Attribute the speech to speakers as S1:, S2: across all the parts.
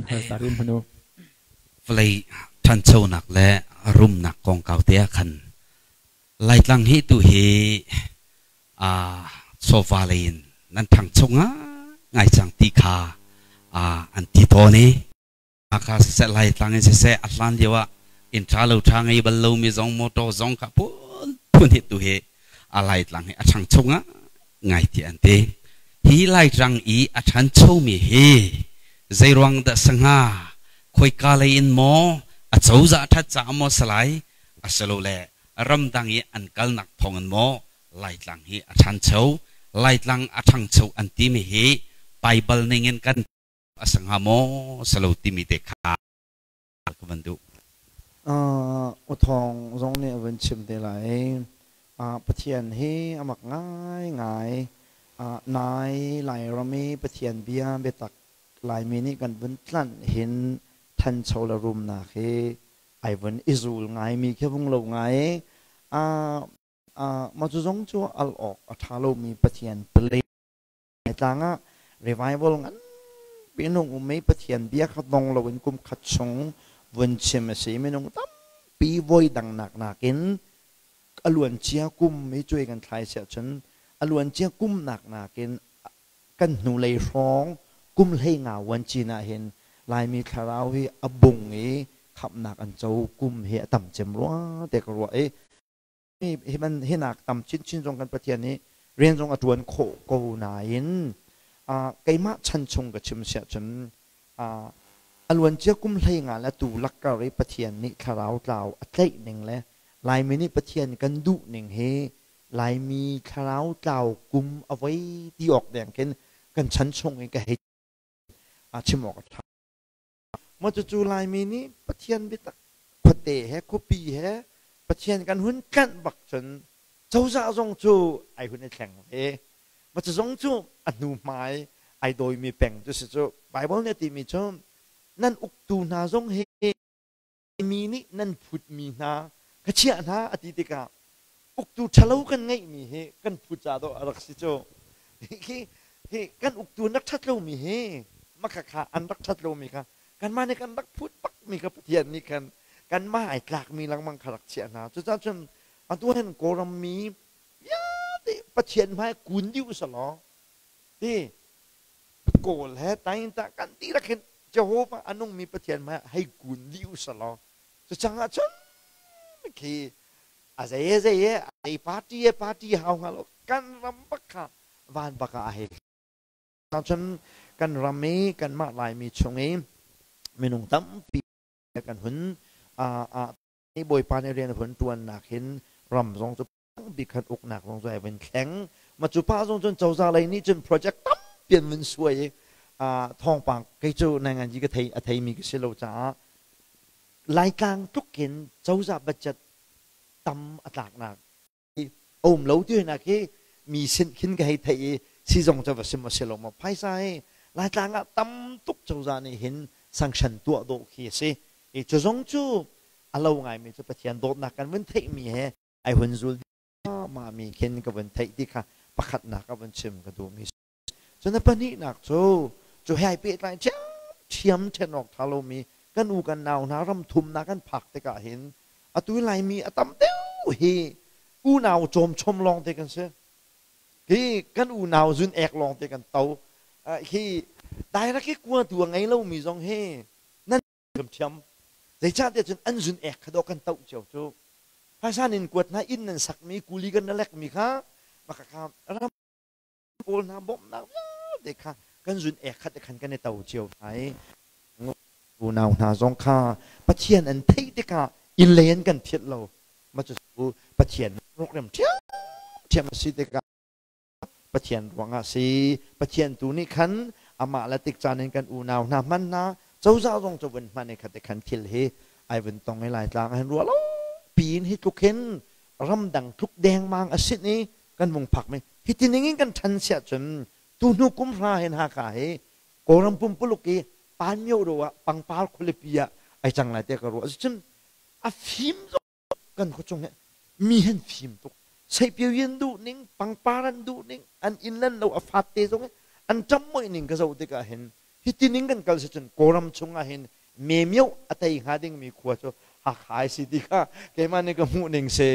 S1: Hal ta rim hanu.
S2: Vawlei ṭhanchonak le rumnak kongkau te ah khan Laitlang hi tu hi chawva lei in nan ṭhangcho ngai cang ti kha an ti tawn i Hakha siseh Laitlang in siseh a hlan lio ah inn ṭha lo ṭha ngei bal lomi zong motor zong kha phunphun hi tu hi a Laitlang hi a ṭhangcho ngai ti an ti. Hi Laitlang i a ṭhanchomi hi zeiruang dah si hnga? Khoika lei in maw a cozah ṭhat caah maw si lai? Asilole ramdang i an kalnak thawngin maw Laitlang hi a ṭhancho? Laitlang a ṭhangcho an timi hi Baibal ningin kan a si hnga maw si lo timi te kha ka van duh.
S3: Uthawng zong nih a vun chim te lai. Pathian hi a mak ngaingai. Nai Lairam i Pathian bia biatak Laimi nih kan vun tlanh hin thancho le rumnak hi ai vun i zul ngaimi khi vung lo ngai. Mah cu zong cu al awk a ṭha lomi Pathian pale tlang ah revival nganpi in hung um i Pathian bia kha dong loin kum khat chung vun chim a si. Minung tampi voi dang nak nakin a luancia kum i cuai kan thlai si ahcun a luancia kum nak nakin kan hnulei hrawng kum 15 uan cin ah hin Laimi thlarau hi a bung i khamhnak an co kum hi a tam cem rua te ka ruah i hi man hinak tam chinchin zong kan Pathian nih rian zong a ṭuan khawh ko nain keimah chan chung ka chim siah cun a luancia kum 15 le tu lakkar i Pathian nih thlarau tlau a tlaih ning le Laimi nih Pathian kan duh ning hi Laimi thlarau tlau kum a voi ti awk deng khin kan chan chung i ka hei chim awk a ṭha. Maw cucu Laimi nih Pathian biatak khuate he khuapi he Pathian kan hun tlanh bak cun cozah zong cu ai hun i thleng ve. Maw cu zong cu a hnu hmai ai dawimi peng cu si cu Bible nih a timi cu nan uktu hna zong hi mi nih nan phutmi hna ka chiah hna a ti tikah uktu ṭhalo kan ngeihmi hi kan phut ca dawh a rak si cu. Hi hi kan uktu an rak ṭhat lomi hi makhakha an rak ṭhat lomi kha kanmah nih kan rak phut bakmi kha Pathian nih khan kanmah ai tlakmi lengmang kha rak chiah hna. Cucaah cun atu hin Kawlram mi vialte Pathian hmai kun dih usalaw ti Kawl he tainta kan dihlak hin Jehovah a nungmi Pathian hmai ah hei kun dih usalaw cucang ah cun khi a zei zei e a party e party hau hnga lo kan ram bak kha van bak ah a hei cun kan ram i kanmah Laimi chung i minung tampi kan hun Bawipa nih rian a hun ṭuannak hin ram zong cu bik khan uknak zong cu ai vun thleng. Ma cu pa zong cun cozah lei nih cun project tampi an vun suai i thawngpang kei cu nangan ka thei a theimi ka si lo caah Laitlang tluk in cozah budget tam a tlaknak a um lo ti nak hi mi sin khin ka hei theih i si zong cu va sim a si lo maw phaisa hi Laitlang ah tam tuk cozah nih hin sanction tuah dawh khi a si i cu zong cu a lo ngaimi cu Pathian dawtnak kan vun theihmi he ai hun zul mah mi khin ka vun theih ti kha pakhatnak ka vun chim ka duhmi cun a pahnihnak cu cu he ai pehtlai ṭhiamṭhiam ṭhen awk ṭha lomi kan u kan nau hna ram thumnak kan phak tikah hin atu Laimi a tam deuh hi unau cawmchom lawng te kan si hi kan unau zun ek lawng te kan to hi dairak hi kua tu a ngei lomi zong hi nan ṭhiamṭhiam. Zeicahtiah cun an zun ek kha dawh kan toh cio cu. Phaisa nin kuat hna inn nan sakmi kuli kan na lekmi kha maka kha ram pawl hna bawmhnak vialte kha kan zun ek khat khan kan i to cio hna i unau hna zong kha Pathian an theih tikah inn lei an kan philh lo ma cu Pathian program ṭhiamṭhiam a si tikah Pathian ruangah si. Pathian tu nih khan amah le tik caan in kan unau hna hman hna cozah zong cu vun hman i khate khan thil hi ai vun tong i Laitlang ah hin ruah lo piin hi tluk hin ramdang tluk dengmang a sin i kan vung phak mi hi ti ning in kan ṭhan siah cun tu hnu kum hra hin Hakha hi Kawlram pumpuluk i Panmyo ro ah pangpar khualipi ah ai cang lai tiah ka ruah. Cun a fim kan khuachung hi mi han fim tuk seipio an duh ning pangpar an duh ning an inn lan lo a fat te zong an ṭam moi ning ka zoh tikah hin Hi tining kan kal si cun Kawlram chung ah hin memio a tei hnga dingmi khua cu Hakha ai si ti kha keimah nih ka hmuh ning si.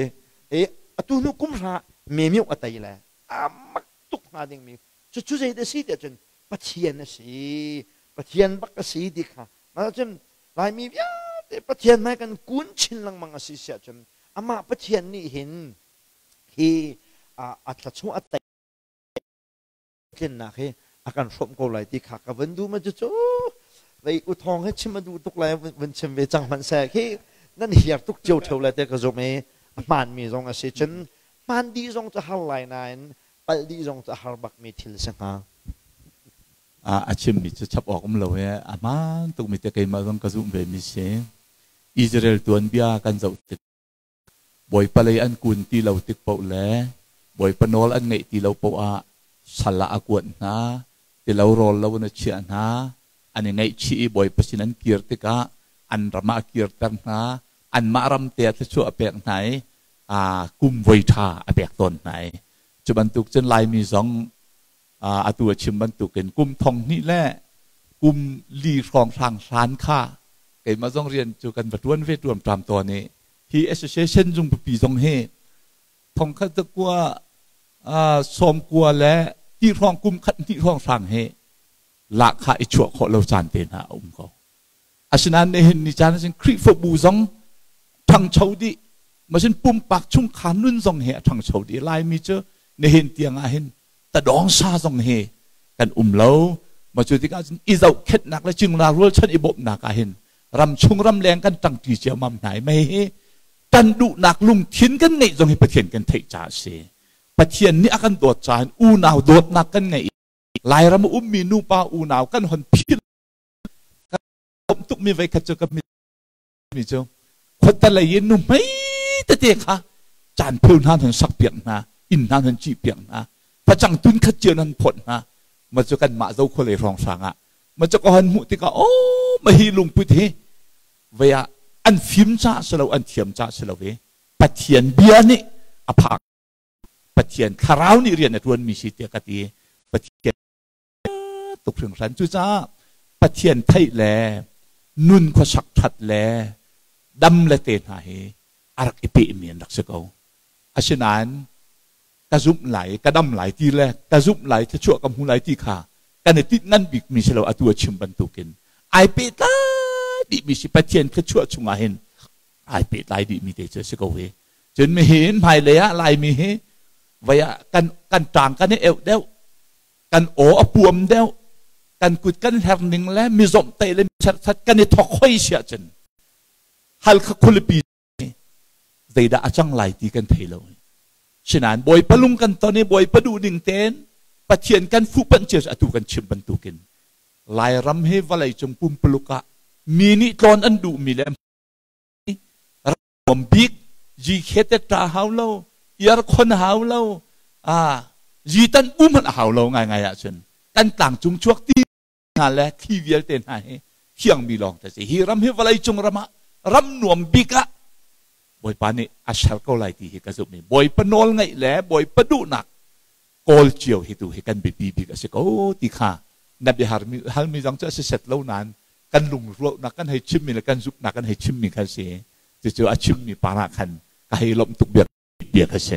S3: E atu hnu kum hra memio a tei le a mak tuk hnga dingmi cucu zei dah si tiah cun Pathian a si. Pathian bak a si ti kha. Mah cun Laimi vialte Pathian hmai kan kun chin lengmang a si siah cun amah Pathian nih hin hi a thluachuah a tei tlinnak hi a kan hrawmh ko lai ti kha ka vun duh ma cucu vei u thawng hi chim a duh tuk lai vun chim ve cang hmanh seh khi nan hiar tuk cio theu lai te ka zum i a hmaan mi zong a si cun hmaan dih zong cu har lai nain palh dih zong cu a har bak mi thil si hnga.
S1: A chimmi cu chap awk um lo he a hmaan tukmi te keimah zong ka zumh ve mi si. Israel tuanbia kan zoh tik Bawipa lei an kun ti lo tik paoh le Bawipa nawl an ngeih ti lo paoh ah sal ah a kuat hna, tilo rawl lo in a chiah hna, an i ngaihchih i Bawipa sin an kir tikah an ram ah a kirter hna, anmah ram te ah thluachuah a pek hna i kum voi ṭha a pek tawn hna i cu bantuk cun Laimi zong atu a chim bantukin kum thong hnih le kum li hrawnghrang hlan kha keimah zong rian cu kan va ṭuan ve ṭuamṭam tawn i hi association zung pipi zong hi thong khat zakua sawm kua le ti hrawng kum khat hnih hrawnghrang hi lahkhah i chuah khawh lo caan te hna a um ko. Asinain nihin ni caan ahcun Khrihfabu zong ṭhangcho dih, masin pumpak chungkhar nun zong hi a ṭhangcho dih. Laimi cu nihin tiang ah hin tadawng sa zong hi kan um lo. Ma cu tikah cun i zohkhenhnak le cingla rualchan i bawmhnak ah hin ramchung ramleng kan ṭangṭi ciammam hna i mei hi ṭan duhnak lungthin kan ngeih zong hi Pathian kan theih caah a si. Pathian nih a kan dawt caah hin unau dawtnak kan ngeih i Lairam a ummi nupa unau kan hon philh Ka tukmi voikhat cu ka mi cu khuata lei in nu hmei tete kha caan pheu hna nan sak piak hna, inn hna nan cih piak hna, facang tun khat cio nan phawt hna. Ma cu kan mah zo khualei hrawng hrang ah ma cu ka hon hmuh tikah oh ma hi lungput hi vei ah an fim caah si lo, an thiam caah si lo i Pathian bia nih a phak, Pathian thlarau nih rian a ṭuanmi si tiah ka ti. Pathian tuk hringhran. Cucaah Pathian theih le nun khuasak ṭhat le dam le te hna hi a rak i pehmi an rak si ko. Asinain ka zumh lai, ka dam lai ti le ka zumh lai, thluachuah ka hmu lai ti kha kan i tinh ngan bikmi si lo atu a chim bantukin ai pehtlai dihmi si. Pathian thluachuah chungah hin ai pehtlai dihmi te cu a si ko hi. Cun mihin hmailei ah Laimi hi vei ah kan kan ṭang kan i euh deuh, kan aw a puam deuh, kan kut kan hler ning le mi zomhtaih le mi serhsat kan i thok hoi si ahcun Halkha khualipi zeidah a cang lai ti kan thei lo. Sinain Bawipa lung kan ton i Bawipa duh ning tein Pathian kan fuhpanh cio atu kan chim bantukin Lairam hi vawlei cung pumpuluk ah mi nih tlawn an duhmi le ram bik ji khete ta hau lo, iar khon hau lo, a ji tan um hmanh a hau lo. Ngai ngai ahcun kan tlang cung chuak ti hna le thli vialte hna hi thiangmi lawng te si. Hi ram hi vawlei cung ram ah ram nuam bik ah Bawipa nih a ser ko lai ti hi ka zumh i Bawipa nawl ngaih le Bawipa duhnak kawl cio hi tu hi kan biapi bik a si ko ti kha na biahar mi halmi zong cu a si set lo nain kan lungruahnak kan hei chimmi le kan zumhnak kan hei chimmi kha si. Cucu a chimmi par ah khan ka hei lawmh tuk bia bia kha si.